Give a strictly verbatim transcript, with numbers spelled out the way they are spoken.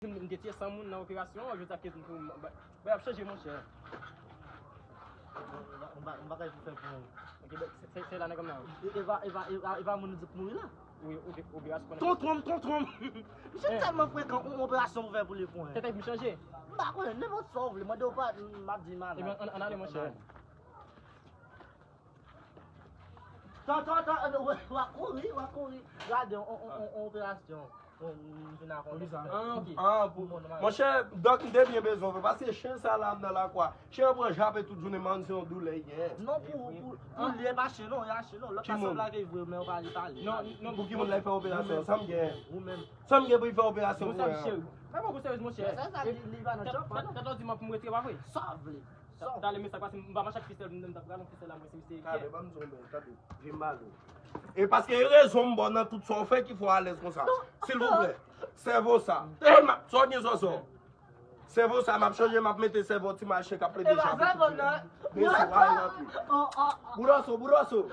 M te tiye san moun nan operasyon an, jodi a ke m bay ap chanje, monchè. M pa gen bagay pou fè pou ou. Ok, se la nèg la. Eva, Eva, Eva, Eva moun nou di pou mouri la. Wi, operasyon. Tontwon m, tontwon m. Misye tèlman frekan, yon operasyon pou fè pou li pou mwen. Tèt m chanje. M pa konnen, nenpòt sa w vle, mande w pa, m ap di malad. Ebyen, ann ale, monchè. Tan, tan, tan, w a kouri, w a kouri. Gade, yon operasyon. Bon, m vin avè w. Ah, ok. Ah, pou, monchè, dòk m te byen bezwen w, paske chen sa la nan lakwa. Chen an pran jape tout jounen, man, se yon doulè l genyen. Non, pou, pou, pou li, e pa chen non, e pa chen non. Lòt la sanble ak vre, men w pa li pale. Non, non, pou ki moun la fè operasyon? Sa m gen? Ou menm. Sa m gen pou l fè operasyon pou mwen? Mwen pa pou serye, monchè. Sa, sa, li, li pa nan chòp, non. Tèt ou di m pou m retire, pa vre? Sa w vle. Talè, men sa pase, m pa mache ak fistèl, m t ap pran yon fistèl la, mwen, se misye. Talè, ban m di w yon bagay, tande, vin m pale w. E paske e rezon m ba w nan tout sa w fè ki fè w alèz konsa. Silvouplè, sèvo sa. Ey, ma, sa w gen zòzò? Sèvo sa, m ap chanje, m ap mete sèvo ti machin k ap plede jape tout jounen. Mesi, w ale nan pi. Boudòso, boudòso.